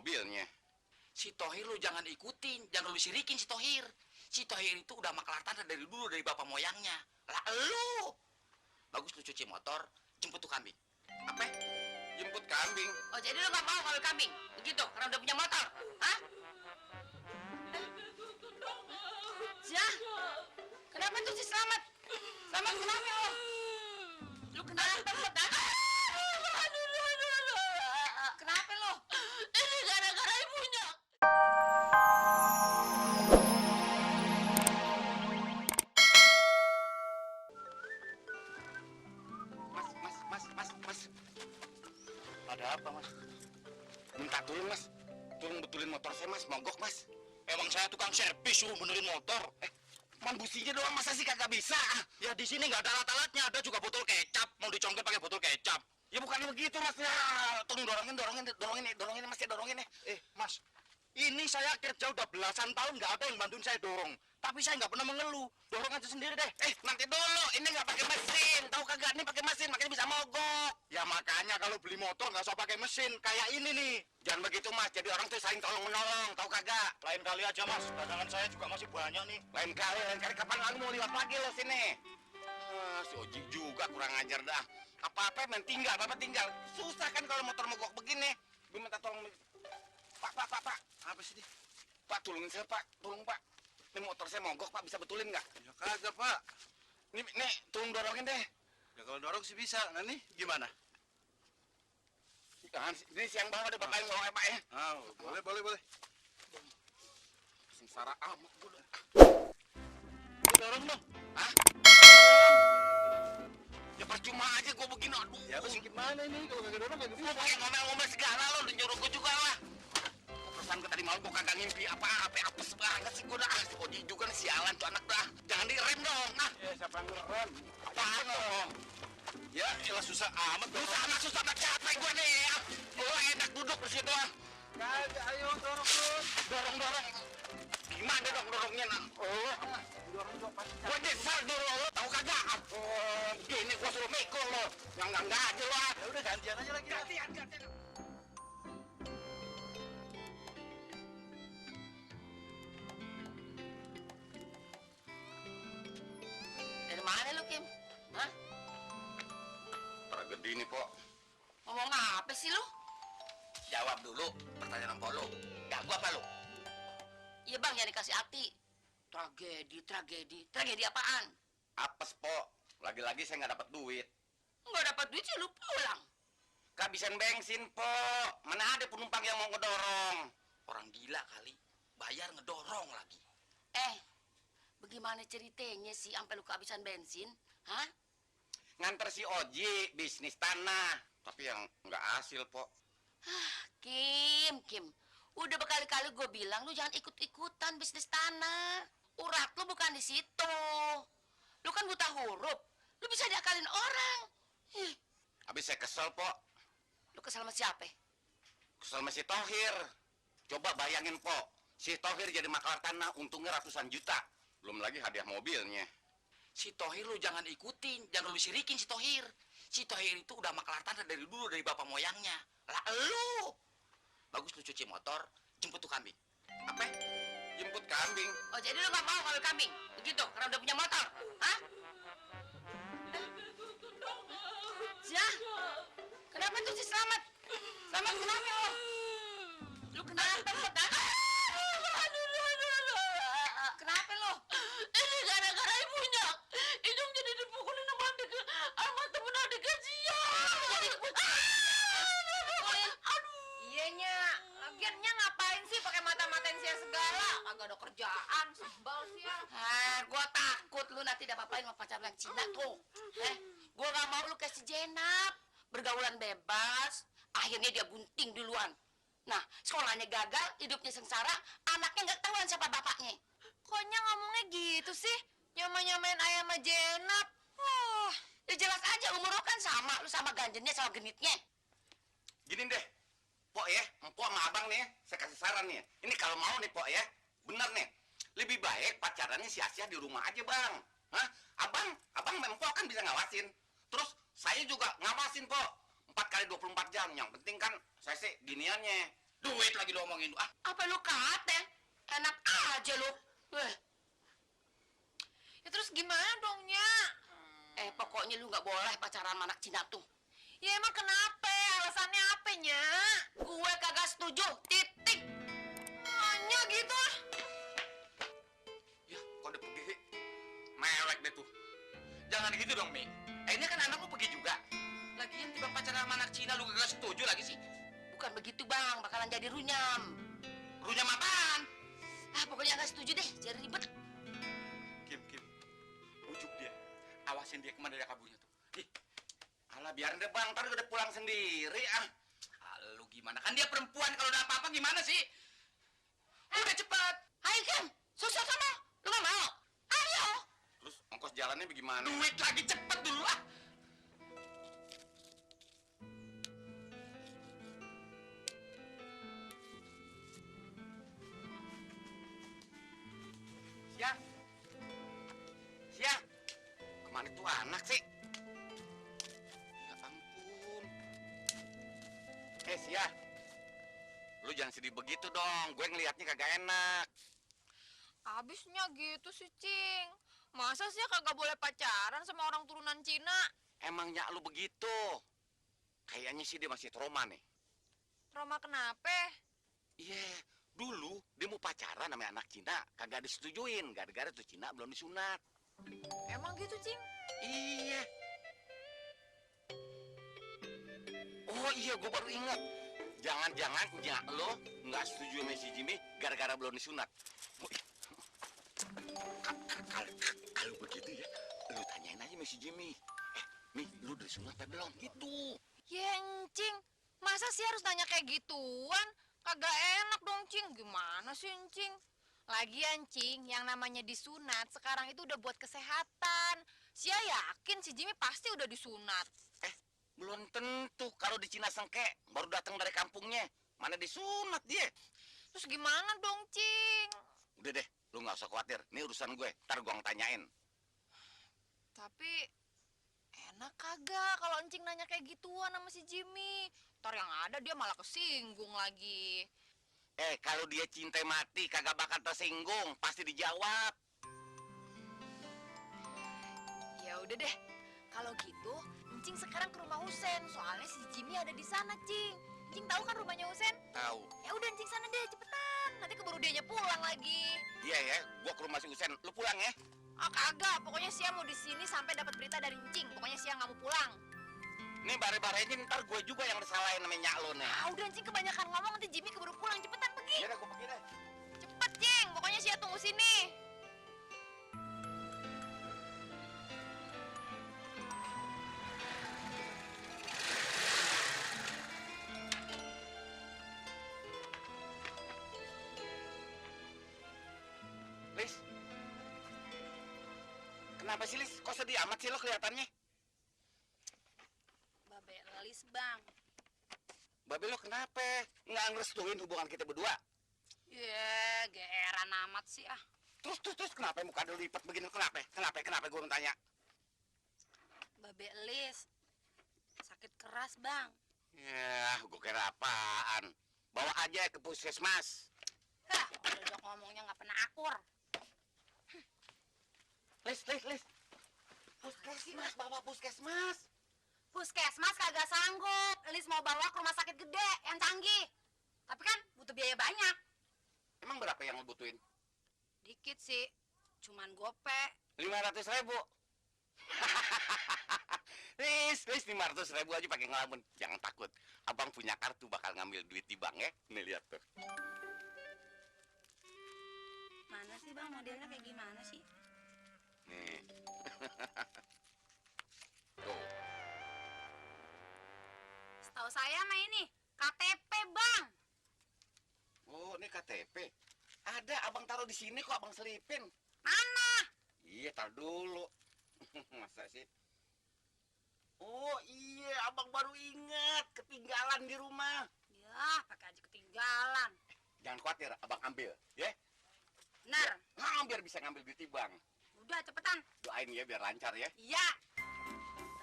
mobilnya. Si Tohir lu jangan ikutin, jangan lu sirikin si Tohir. Si Tohir itu udah maklar tanah dari dulu dari bapak moyangnya. Lah lu. Bagus lu cuci motor, jemput tuh kambing. Apa? Jemput kambing? Oh jadi lu gak mau ngambil kambing? Begitu, karena udah punya motor? Hah? Zah, kenapa tuh si Selamat? Selamat kenapa lo? Lu kenapa lo? Kenapa lo? Ini gara-gara ibunya. Mas. Ada apa, Mas? Minta tolong, Mas. Tolong betulin motor saya, Mas. Mogok, Mas. Emang saya tukang servis suruh benerin motor. Man businya doang, masa sih kagak bisa? Ya di sini nggak ada alat-alatnya, ada juga botol kecap. Mau dicongkel pakai botol kecap. Ya bukannya begitu, Mas. Ya, tolong dorongin, Mas, ya dorongin ya. Mas, ini saya kerja udah belasan tahun nggak ada yang bantuin saya dorong. Tapi saya nggak pernah mengeluh. Dorong aja sendiri deh. Nanti dulu. Ini nggak pakai mesin. Tahu kagak? Ini pakai mesin, makanya bisa mogok. Ya makanya kalau beli motor nggak usah pakai mesin. Kayak ini nih. Jangan begitu, Mas. Jadi orang tuh saling tolong menolong. Tahu kagak? Lain kali aja, Mas. Dagangan saya juga masih banyak nih. Lain kali. Kapan lagi mau liwat lagi lo sini? Si Oji juga kurang ajar dah. Apa-apa main tinggal, Bapak tinggal. Susah kan kalau motor mogok begini. Gue minta tolong. Pak. Apa sih? Pak, tolongin saya, Pak. Tolong, Pak. Ini motor saya mogok, Pak. Bisa betulin nggak? Ya kagak, Pak. Nih, tolong dorongin deh. Ya kalau dorong sih bisa. Nah nih, gimana? Ini siang banget deh, Bapak yang bawa ya, Pak ya. Boleh. Sengsara amat gue udah. Dorong dong. Hah? Ya percuma aja gue begini, aduh. Ya terus gimana ini? Kalau kagak dorong kagak Gue bisa. pakai ngomel-ngomel segala lo, udah nyuruh gue juga lah. Pesan gue tadi malam gue kagak ngimpi apa-apa, apes banget sih gue dah. Si Oji juga nih sialan tuh anak dah. Jangan direm dong, nah. Ya siapa yang ngerem? Apaan dong? Ya, elah susah amat. Susah amat capek gue nih ya. Lo enak duduk di situ ah. Kagak, ayo dorong terus. Dorong. Gimana dong dorongnya nah? Dorong dong pasti. Gue nyesel dorong lo, tahu kagak? Gini gue suruh mikul lo. Yang enggak aja lo ah. Ya udah gantian aja lagi. Gantian. Dari mana lu, Kim? Hah? Tragedi nih, Pok. Ngomong apa sih lu? Jawab dulu pertanyaan Pok lo. Ganggu apa lo? Iya bang, jangan dikasih hati. Tragedi apaan? Apes, Pok. Lagi-lagi saya nggak dapat duit. Nggak dapat duit sih lu pulang. Kehabisan bensin, Pok. Mana ada penumpang yang mau ngedorong? Orang gila kali. Bayar ngedorong lagi. Bagaimana ceritanya sih sampai lu kehabisan bensin? Hah? Nganter si Oji bisnis tanah. Tapi yang nggak hasil, Pok. Kim. Udah berkali-kali gue bilang lu jangan ikut-ikutan bisnis tanah. Urat lu bukan di situ. Lu kan buta huruf. Lu bisa diakalin orang. Habis saya kesel, Pok. Lu kesel sama siapa? Kesel sama si Tohir. Coba bayangin, Pok. Si Tohir jadi maklar tanah, untungnya ratusan juta. Belum lagi hadiah mobilnya. Si Tohir lu jangan ikutin, jangan lu sirikin si Tohir. Si Tohir itu udah maklar tanah dari dulu dari bapak moyangnya. Lah lu. Bagus lu cuci motor, jemput tuh kambing. Apa? Jemput kambing? Oh jadi lu gak mau ngambil kambing? Begitu, karena udah punya motor? Hah? Zah, kenapa tuh si Selamat? Selamat kenapa lo? Lu kenapa lo? Kenapa lo? Ini gara-gara ibunya. Hidung jadi dipukulin sama temen adik gajian. Iyanya, lagiannya ngapain sih pakai mata-matain saya segala? Kagak ada kerjaan, sebel sih ya. Gua takut lu nanti dapat-apain sama pacar yang Cina tuh. Gua gak mau lu kayak si Jenap. Bergaulan bebas, akhirnya dia bunting duluan. Nah, sekolahnya gagal, hidupnya sengsara, anaknya nggak tahuan siapa bapaknya. Koknya ngomongnya gitu sih? Nyamain ayam sama Jenap. Ya jelas aja umur lu kan sama, lu sama ganjennya sama genitnya. Gini deh, Pok ya, Empok sama abang nih, saya kasih saran nih. Ini kalau mau nih, Pok ya, bener nih. Lebih baik pacarannya sia-sia di rumah aja, Bang. Hah? Abang Empok kan bisa ngawasin. Terus saya juga ngawasin, Pok. 4 kali 24 jam. Yang penting kan saya sih giniannya. Duit lagi lu omongin. Ah, Apa lu kate? Enak aja lu. Ya terus gimana dong, Nyak? Pokoknya lu nggak boleh pacaran sama anak Cina tuh. Ya emang kenapa? Alasannya apa, Nyak? Gue kagak setuju. Titik. Hanya gitu ah. Ya, kok udah pergi sih? Mewek deh tuh. jangan gitu dong, Mi. Ini kan anak lu pergi juga. Lagian tiba pacaran sama anak Cina lu gak setuju lagi sih. Bukan begitu bang, bakalan jadi runyam. Runyam apaan? Pokoknya nggak setuju deh, jadi ribet. Kim, bujuk dia. Awasin dia kemana dia kaburnya tuh. Ih, Alah, biarin deh bang, ntar udah pulang sendiri ah. lu gimana? Kan dia perempuan, kalau ada apa-apa gimana sih? Udah cepat. Hai Kim, susah sama. Lu nggak mau? Ayo. Terus ongkos jalannya bagaimana? Duit lagi cepet dulu ah. Siang. Siang. Kemana tuh anak sih? Ya ampun. Siang. Lu jangan sedih begitu dong. Gue ngelihatnya kagak enak. Abisnya gitu sih, Cing. Masa sih kagak boleh pacaran sama orang turunan Cina? Emangnya lu begitu? Kayaknya sih dia masih trauma nih. Roma kenapa? Iya, dulu dia mau pacaran sama anak Cina, kagak disetujuin. Gara-gara tuh Cina belum disunat. Emang gitu, Cing? Iya. Oh iya, gue baru ingat. Jangan-jangan nyak lo nggak setuju sama si Jimmy gara-gara belum disunat. Oh, iya. Kalau begitu ya, lu tanyain aja sama si Jimmy. Mi, lu udah disunat apa belum? Gitu. Ya, Cing. Masa sih harus nanya kayak gituan? Kagak enak dong, Cing. Gimana sih, Cing? Lagian, Cing, yang namanya disunat sekarang itu udah buat kesehatan. Sia yakin si Jimmy pasti udah disunat. Belum tentu kalau di Cina Sengke baru datang dari kampungnya. Mana disunat dia? Terus gimana dong, Cing? Udah deh, lu nggak usah khawatir. Ini urusan gue. Ntar gue tanyain. Tapi enak kagak kalau Encing nanya kayak gituan sama si Jimmy? Ntar yang ada dia malah kesinggung lagi. Kalau dia cinta mati kagak bakal tersinggung, pasti dijawab. Ya udah deh. Kalau gitu, Encing sekarang ke rumah Husen. Soalnya si Jimmy ada di sana, Cing. Encing tahu kan rumahnya Husen? Tahu. Ya udah Encing sana deh, cepetan. Nanti keburu dianya pulang lagi. Iya ya, gua ke rumah si Usen. Lu pulang ya? Ah kagak, pokoknya Sia mau di sini sampai dapat berita dari Encing. Pokoknya Sia nggak mau pulang. Nih bare-barenya ntar gue juga yang disalahin sama nyak lo nih. Ah udah Encing kebanyakan ngomong, nanti Jimmy keburu pulang. Cepetan pergi. Iya dah, gue pergi deh. Cepet, Cing. Pokoknya Sia tunggu sini. Lis. Kenapa sih, Lis? Kok sedih amat sih lo kelihatannya? Babe Lis bang. Babe lo kenapa? Nggak ngerestuin hubungan kita berdua? Ya, geeran amat sih ah. Terus kenapa muka lu lipat begini? Kenapa gue mau tanya? Babe Lis sakit keras bang. Ya, gue kira apaan? Bawa aja ke puskesmas. Hah, udah ngomongnya nggak pernah akur. Lis. Puskesmas, bawa puskesmas. Puskesmas kagak sanggup. Lis mau bawa ke rumah sakit gede yang canggih. Tapi kan butuh biaya banyak. Emang berapa yang lo butuhin? Dikit sih, cuman gope. 500.000. Lis, 500.000 aja pakai ngelamun. Jangan takut. Abang punya kartu bakal ngambil duit di bank ya. Nih lihat tuh. Mana sih bang, modelnya kayak gimana sih? Nih. Tuh. Setahu saya mah ini KTP bang. Oh, ini KTP. Ada, abang taruh di sini kok, abang selipin. Mana? Iya, taruh dulu. Masa sih? Oh iya, abang baru ingat ketinggalan di rumah. Ya, pakai aja ketinggalan. Jangan khawatir, abang ambil, ya. Benar. Biar bisa ngambil duit di bank. Udah cepetan. Doain ya biar lancar ya. Iya.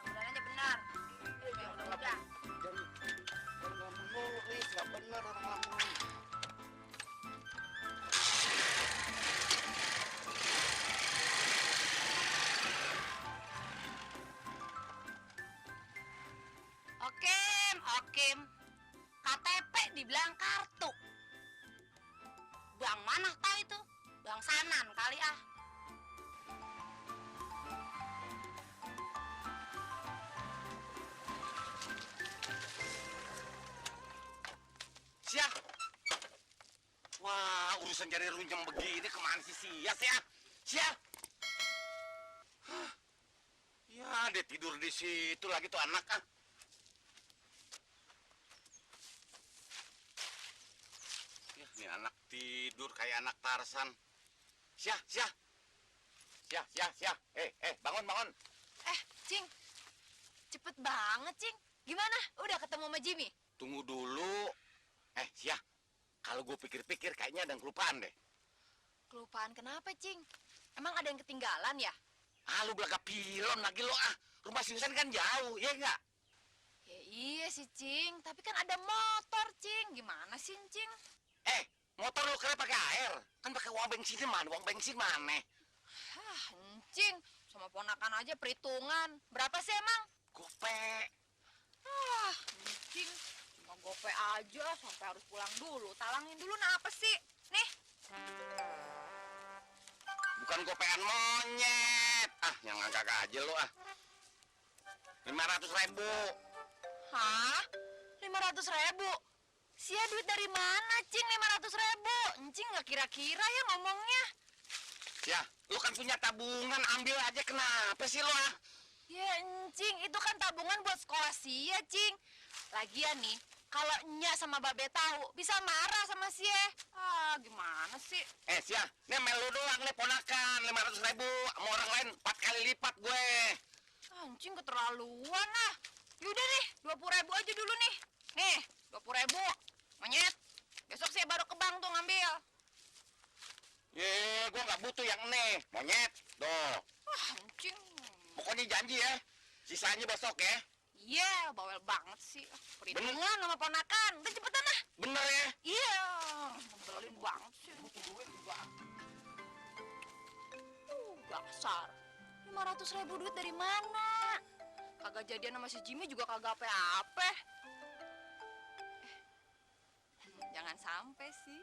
Mudah-mudahan aja benar. Ya udah. Jangan ngomong mulu, Lis. Nggak bener orang ngomong. Kim. KTP dibilang kartu. Bang mana tahu itu? Bang Sanan kali ah. Sia. Wah, urusan jari runjang begini kemana sih Sia? Sia. Hah. Ya, dia tidur di situ lagi tuh anak ah. Ya, ini anak tidur kayak anak Tarsan. Sia. Bangun. Cing. Cepet banget, Cing. Gimana? Udah ketemu sama Jimmy? Tunggu dulu. Sia. Kalau gue pikir-pikir kayaknya ada yang kelupaan deh. Kelupaan kenapa, Cing? Emang ada yang ketinggalan ya? Ah, lu belaga pilon lagi lo ah. Rumah si Husen kan jauh, ya enggak? Ya iya sih, Cing. Tapi kan ada motor, Cing. Gimana sih, Cing? Motor lu kira pakai air? Kan pakai uang bensin mana? Uang bensin mana? Hah, Cing. Sama ponakan aja perhitungan. Berapa sih emang? Gope. Ah, Cing. Cuma gope aja sampai harus pulang dulu. Talangin dulu apa sih? Nih. Bukan gopean monyet. Ah, yang agak aja lo ah. 500.000. Hah? 500.000? Sia duit dari mana, Cing? 500.000? Encing nggak kira-kira ya ngomongnya. Ya, lu kan punya tabungan, ambil aja kenapa sih lo ah? Ya, Encing, itu kan tabungan buat sekolah Sia, Cing. Lagian nih, kalau Nya sama Babe tahu, bisa marah sama Sia. Ah, gimana sih? Sia, ini mel lu doang nih ponakan 500.000. Sama orang lain 4 kali lipat gue. Anjing keterlaluan ah. Yaudah nih, 20.000 aja dulu nih. Nih, 20.000. Monyet, besok saya baru ke bank tuh ngambil. Gue nggak butuh yang ini, monyet. Tuh, Wah, anjing. pokoknya janji ya. Sisanya besok ya. Iya, bawel banget sih. Perhitungan sama ponakan. Udah cepetan ah. Bener ya? Iya, ngebelin banget sih. Dasar. 500.000 duit dari mana? Kagak jadian sama si Jimmy juga kagak apa-apa. Jangan sampai sih.